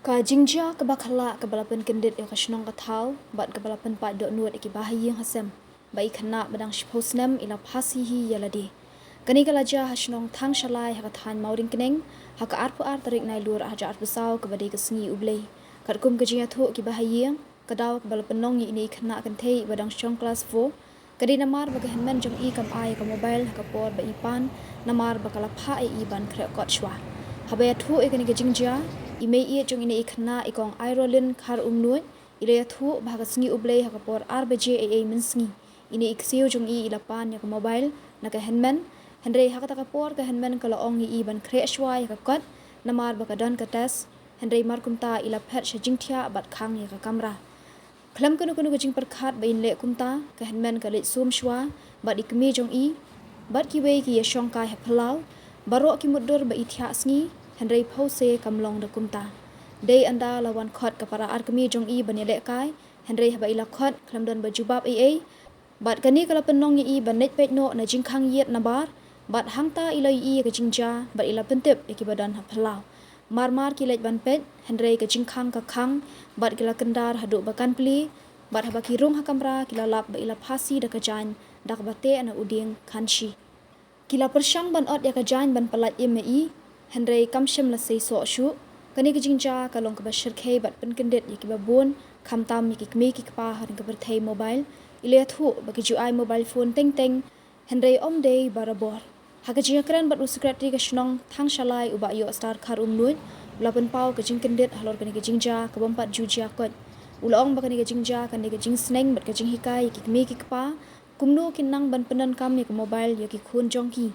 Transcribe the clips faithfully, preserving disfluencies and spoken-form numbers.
Ka jingjia kaba khlaiñ kaba la pynkyndit ïa ka shnong ka thaw bad kaba la pynpait dohnud ïa ki bahaïing hasem ba i khynnah ba dang shiphew snem i la phasi hi ïa lade. Kane ka la jia ha shnong Thangshalai ha ka thaiñ Mawryngkneng ha ka arphew ar tarik Nailur arhajar arphew saw kaba dei ka sngi U Blei. Katkum ka jingïathuh ki bahaïing, ka daw kaba la pynlong ïa ine i khynnah kynthei ba dang shong klas four ka dei namar ba ka hynmen jong i kam ai ïa ka mobile ha ka por ba i pan, namar ba ka la phah ïa i ban khreh kot shuwa. Haba ïathuh ïa kane ka jingjia, i mei ïeit jong ine i khynnah i kong Airolin Kharumnuid i la ïathuh ba ha ka sngi U Blei ha ka por ar baje eiei mynsngi, ine i ksiew jong i i la pan ïa ka mobile na ka hynmen, hynrei ha kata ka por ka hynmen ka la ong ïa i ban khreh shuwa ïa ka kot namar ba ka don ka test, hynrei mar kumta i la phet sha jingthiah bad khang ïa ka kamra. Khlem kano kano ka jingpyrkhat ba in leh kumta, ka hynmen ka leit sum shuwa bad i kmie jong i bad kiwei ki ïashong kai ha phyllaw. Baroh ki mutdur ba i thiah sngi, hynrei phewse kam long da kumta. Dei ynda la wan khot ka para ar kmie jong i ban ïalehkai, hynrei haba i la khot khlem don ba jubab eiei. Bad kane ka la pynlong ïa i ban leit peit noh na jingkhang ïit nabar, bad hangta i la ïohi ïa ka jingjia bad i la pyntip ïa kiba don ha phyllaw. Mar mar ki leit ban peit, hynrei ka jingkhang ka khang bad ki la kyndar haduh ba kan plie, bad haba ki rung ha kamra ki la lap ba i la phasi da ka jaiñ da kaba teh na u dieng khanshi. Ki la pyrshang ban ot ïa ka jaiñ ban pyllait im ïa i, hynrei kam shym la seisoh shuh. Kane ka jingjia ka long kaba shyrkhei bad pynkyndit ïa kiba bun, khamtam ïa ki kmie ki kpa ha ring ka pyrthei mobile. I la ïathuh ba ki ju ai mobile phone teng teng, hynrei ym dei barabor. Ha ka jingïakren bad u Secretary ka shnong Thangshalai, u Bah Ïohstar Kharumnuid, u la pynpaw ka jingkyndit halor kane ka jingjia kaba ym pat ju jia kot. U la ong ba kane ka jingjia kan dei ka jingsneng bad ka jinghikai ïa ki kmie ki kpa kumno kin nang ban pyndonkam ïa ka mobile ïa ki khun jong ki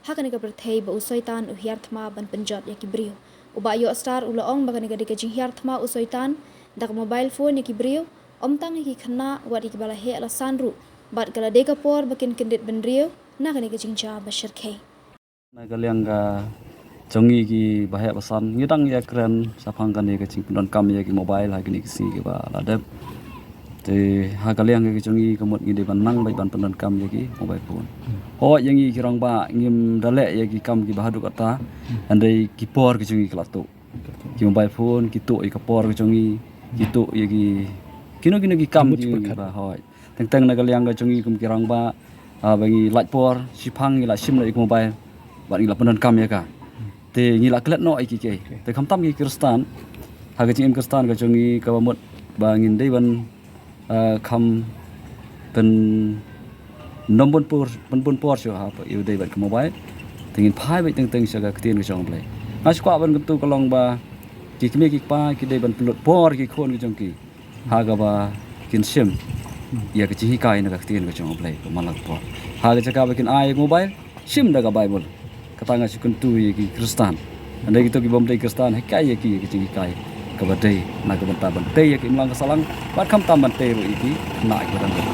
ha kane ka pyrthei ba u Soitan u hiar thma ban pynjot ïa ki briew. U Bah Ïohstar u la ong ba kane ka dei ka jinghiar thma u Soitan da ka mobile phone ïa ki briew, ym tang ïa ki khynnah, wat ïa kiba la heh la san ruh, bad ka la dei ka por ba kin kyndit bynriew na kane ka jingjia ba shyrkhei. Na ka liang ka jong ngi ki ba heh ba san, ngi dang ïakren shaphang kane ka jingpyndonkam ïa ki mobile ha kine ki sngi kiba la dep. Te ha ka liang ka jong ngi ka mut ngi dei ban nang beit ban pyndonkam ïa ki mobile phone. Hooid, ïa ngi ki rangbah ngim da leh ïa ki kam kiba haduh katta, hynrei ki por ka jong ngi ka la tuh. Ki mobile phone ki tuh ïa ka por ka jong ngi, ki tuh ïa ki kino kino ki kam ki ba hooid. Teng teng na ka liang ka jong ngi kum ki rangbah, ah, ba ngi lait por, shiphang ngi la shim la ïa ka mobile, bad ngi la pyndonkam ïa ka. Te ngi la klet noh ïa ki kei. Te khamtam ki Khristan, ha ka jingim Khristan ka jong ngi kaba mut ba ngin dei ban, ah, kham pyn nym bun por, pyn bun por shuh ha ïa u dei bad ka mobile. Te ngin phai beit teng teng sha ka ktien ka jong U Blei. Nga shu kwah ban kyntu ka long ba ki kmie ki kpa ki dei ban pynlut por ki khun ki jong ki ha kaba kin shim ïa ka jinghikai na ka ktien ka jong U Blei ka man la ka por. Ha ka jaka ba kin ai mobile, shim da ka Bible. Kata nga shu kyntu ïa ki Khristan. Hynrei kito ki bym dei Khristan, hikai ïa ki ïa ka jinghikai kaba dei na ka bynta ban tei ïa ka imlang ka sahlang, bad khamtam ban tei ruh ïa ki khynnah kiba dang rit.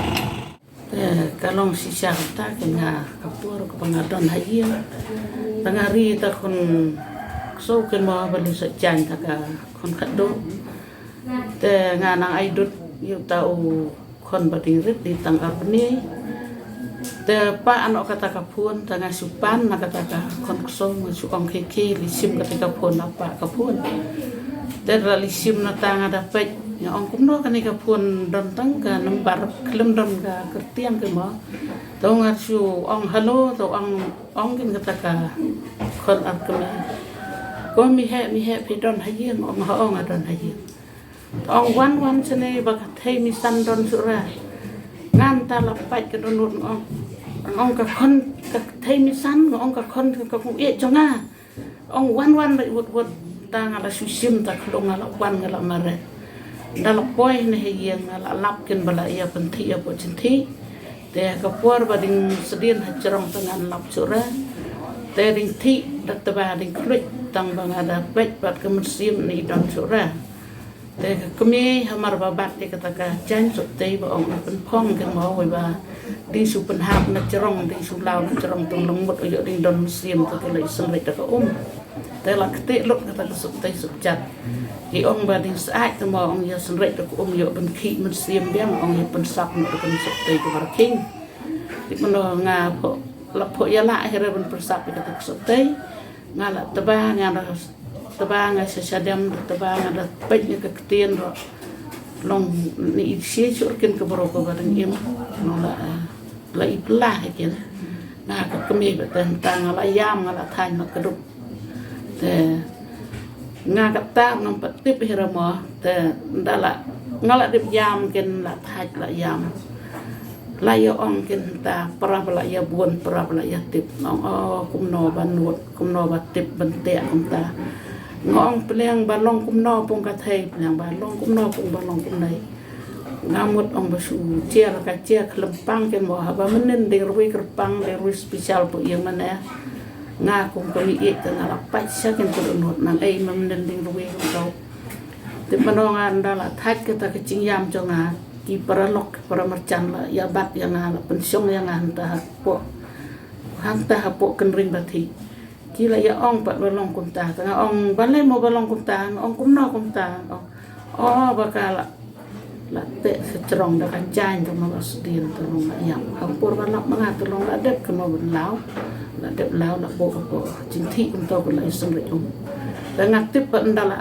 Te ka long shisha kata ka nga ka por kaba nga don ha ïing. Te nga ri ta khun ksew kin mo ba leh sa jaiñ ta ka khun khadduh. Te nga nang ai dud ïa uta u khun ba dang rit dei tang ar bnai. Te pa ano kata ka phone, te nga shu pan na kata ka khun ksew, nga shu ong khie khie, leit shim kata ka phone, na pa ka phone. Te la leit shim na ta nga da peit, nga ong kumno kane ka phone don tang ka number, khlem don ka kyrtiang ki mo. Te nga shu ong hello, te ong, ong kin kata ka khun ar kmie. Ko mi heh, mi heh, phi don ha ïing, ong ha ong nga don ha ïing. Ong wan wan shane ba ka thei mi san don shuh ra. Ngan ta la pait ka dohnud, ong. Ong ka khun ka thei mi san, ong ka khun ka kong ïeit jong nga. Ong wan wan ba wut wut ta nga la shu shim ta khlung nga la wan nga la mareh. Da la poi ne ha ïing nga la lap kin ba la ïa pynthih ïa pynthih. Te ka por ba ding sdien ha jrong ta ngan lap shuh ra. Te ding thih da tba ding khluit tang ba nga da peit bad ka mynsiem ne don shuh ra. Te ka kmie hamar ba bat te kata ka jaiñ soptei ba ong pynphong kin mo wei ba ding shu pynhap na jrong, ding shu law na jrong tang long mut ïoh ding don mynsiem ta ka lei synreit da ka um. Te la kti lut kata ka soptei sopjat. Ki ong ba ding sait te mo ong ïa synreit da ka um ïoh pynkhih mynsiem biang ong ïa pynsap na ka soptei ka barking. Te mano nga pho la pho ïa la hira ban pynsap ïa kata ka soptei. Nga la tba nga la Taba nga sha shadem, taba nga da peit ïa ka ktien ruh. Long ni i shi shuh kin ka bro ka ba dang im. Long la, la i pla ha kin. Nga ka kmie ba ten ta nga la ïam nga la thaiñ la ka dup. Te nga kata ngam pat tip hi ra mo. Te nda la nga la dep ïam kin la thaiñ la ïam. La ïa ong kin ta para ba la ïa bun para ba la ïa tip. Ong o kumno ban wut kumno ba tip ban teh kumta. Nga ong pliang ba long kumno pung ka thei pliang ba long kumno pung ba long kumnai. Nga mut ong ba shu chia la ka chia khlem pang kin mo haba mynnin ding rui kyrpang ding rui special pu ïing mane. Nga kum ka mi ik ta nga la pait sha kin tu nut nang ei mynnin ding rui kum tau. Tip mano nga nda la thait kata ka jingïam jong nga ki para lok ki para marjan la ïa bat ïa nga la pynshong ïa nga hanta ha poh hanta ha poh kynring ba thi. Ki la ïa ong pat ba long kumta ta nga ong ba le mo ba long kumta nga ong kumno kumta ong o ba ka la la teh sa jrong da ka jain ta ma ba sdien ta long la ïa ha por ba lap ma nga ta long la dep ka ma ban law la dep law la bo ka po jingthi kumta ko la isem ri um. Ta nga tip pat nda la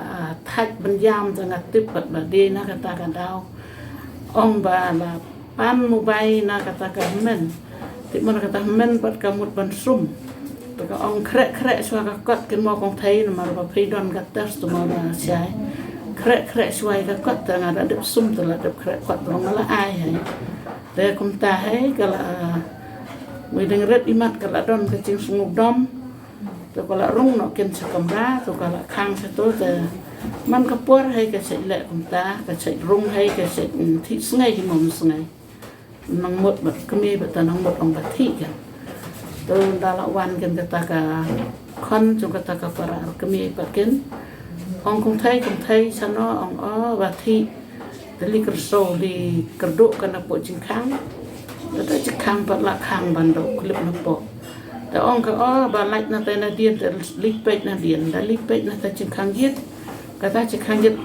thait ban ïam ta nga tip pat ba dei na kata ka daw ong ba la pan mobile na kata ka men. Tip mo na kata men pat ka mut ban sum. Ta ka ong khrek khrek shuwa ka kot kin mo kong thei namar ba phei don ka test tu mo ba shai. Khrek khrek shuwa ka kot ta nga da dep sum ta la dep khrek kot ta nga la ai hai. Te kumta hai ka la mui ding ret imat ka la don ka jingsngew dom. Tu ka la rung noh kin sa kamra tu ka la khang sa tu te man ka por hai ka sait leh kumta ka sait rung hai ka sait thi sngai hi mom sngai. Nang mut bat kmie bat ta nang mut ong bat thi kan. Tu da la wan kin kata ka khon jong kata ka para kmie pat kin. Ong kong thei kong thei sa no ong o bat thi. Te li kyrso li kyrduh ka na poh jingkhang. Kata jingkhang pat la khang ban dok klip na poh. Te ong ka o ba lait na te na dien te li peit na dien da li peit na te jingkhang jit. Kata jingkhang jit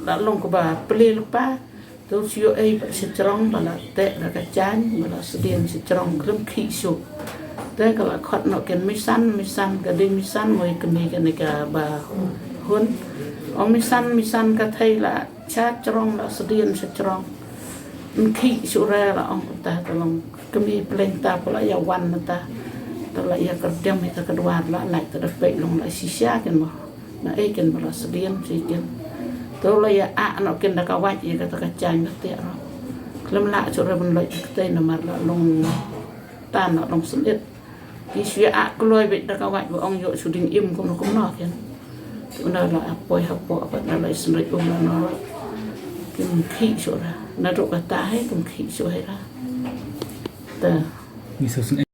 la long ka ba pele lupa. Te shu ei pat shi jrong ba la te da ka jan ba la sdien shi jrong klem khi shu. Te ka la khot no ken misan misan ka ding misan mo ka mi ka ne ka ba hun. Ong misan misan ka thei la cha jrong la sdien shi jrong. Nkhih shu re la ong ta ta long kmie pleng ta pula ïa wan ta. Ta la ïa kerdem ïa ta ka dwar la lai ta da pei long la shisha ken mo. Na ei ken ba la sdien shi ken. Ta la ïa a no ken da ka wait ïa ka ta ka chang da te ro. Klem la shu re ban loi ta ka tei namar la long ta na long sdien. Ki shu ïa ak kloi beit da ka wait ba ong ïoh shu ding im kumno kumno ken. Unda la apoi hapoh apat na la isnrek um na no. Kim khi shu ra. Na dok kata hai kim khi shu hai ra. Ta.